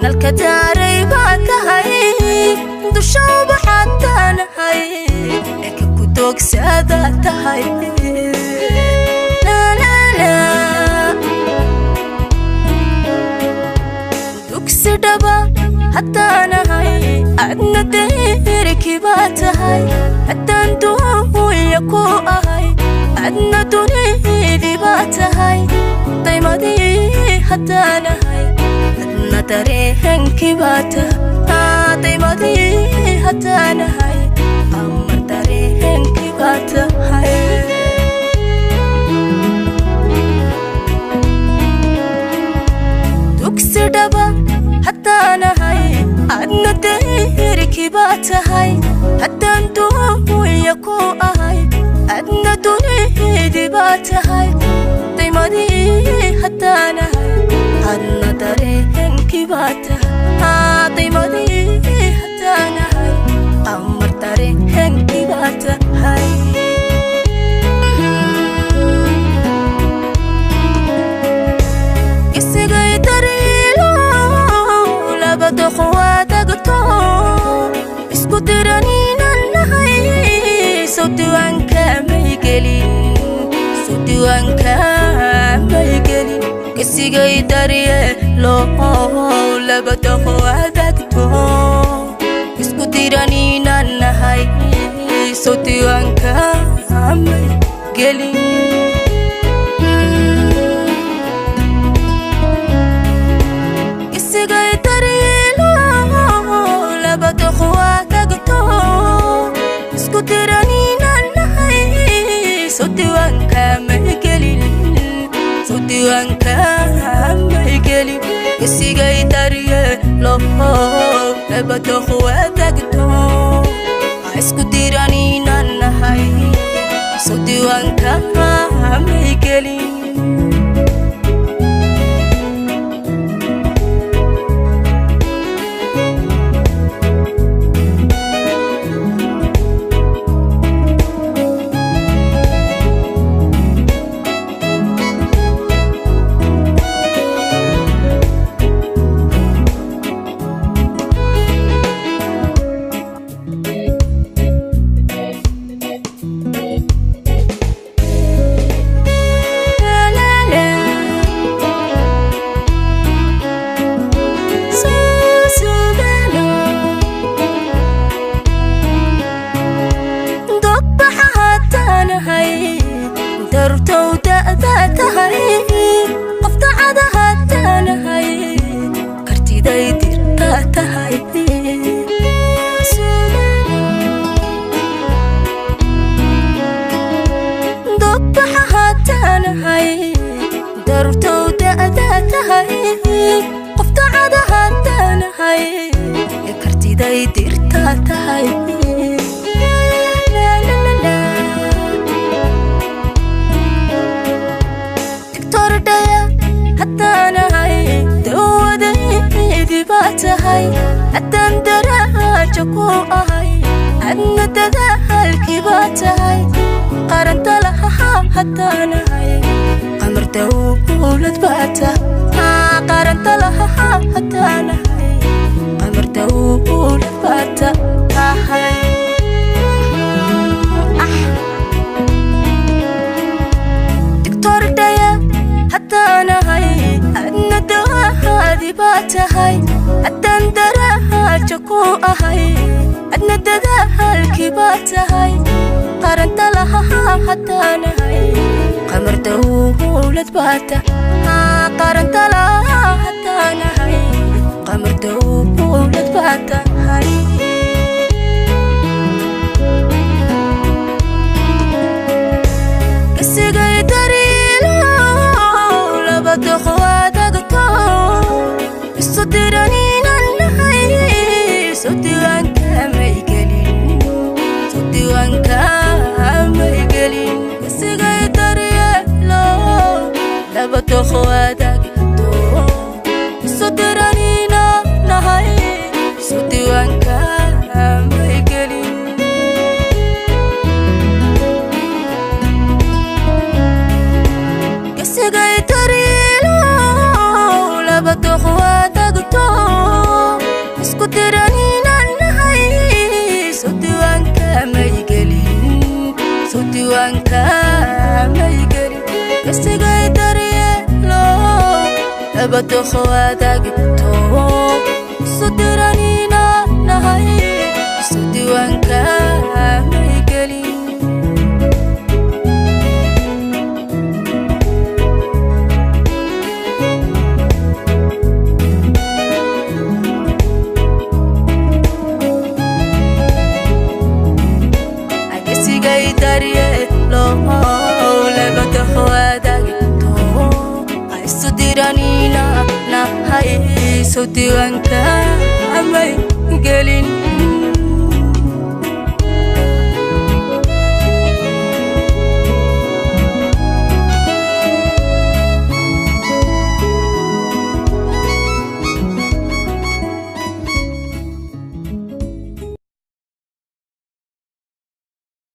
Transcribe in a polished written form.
Nalka daaray baa tahay, dusha ubaxaataanahay, eka ku doogsaada tahay. Dugsi dhaba haddaanahay, adna deerkii baa tahay. Haddaan duunya ku ahay, adna dunidii baa tahay. Daymadii haddaanahay, adna dareenkii baa tahay. Daymadii haddaanahay, amar dareenkii baa tahay. Dugsi dhaba haddaanahay, adna deerkii baa tahay. Haddaan duunya ku ahay, adna dunidii baa tahay. Daymadii haddaanahay, adna dareenkii baa tahay. Daymadii haddaanahay, amar dareenkii baa tahay. Isigay dariilo laba doq wadaagto, isku diraniinan nahay. Sow diiwaanka may gelin, sow diiwaanka may gelin. Isigay daryeelo laba doq wadaagto, isku diraniinan nahay. Sow diiwaanka may gelin. Isigay daryeelo laba doq wadaagto, isku diraniinan nahay. Sow diiwaanka may gelin, sow diiwaanka may gelin. Isigay daryeelo laba doq wadaagto, isku diraniinan nahay. Sow diiwaanka may gelin. Dogbaxa haddaanahay, dartow da'daa tahay. Qof dacada haddaanahay, kartiday dirtaa tahay. Dogbaxa haddaanahay, dartow da'daa tahay. Qof dacada haddaanahay, kartiday dirtaa tahay. Digtordhaya haddaanahay, dawadeedii baa tahay. Haddaan daraajo ku ahay, adna dadaalkii baa tahay. Qaranta laha haddaanahay, qamar dawlad baa tahay. Qaranta laha haddaanahay, qamar dawlad baa tahay. Digtordhaya haddaanahay, adna dawaadii baa tahay. Haddaan daraajo ku ahay, adna dadaalkii baa tahay. Qaranta laha haddaanahay, qamar dawlad baa tahay. Qaranta laha haddaanahay, qamar dawlad baa tahay. Isigay dariilo laba doq wadaagto, isu diraniinan nahay. Sow diiwaanka may gelin, sow diiwaanka may gelin. Isigay daryeelo laba doq wadaagto, isu diraniinan nahay. Sow diiwaanka may gelin. Isigay daryeelo laba doq. Gesigay daryeelo, laba doqo wadaagto, isu diranina nahay, isu diiwaanka may gelin. Gesigay daryeelo, laba doqo wadaagto, isu diranina nahay, isu diiwaanka may gelin.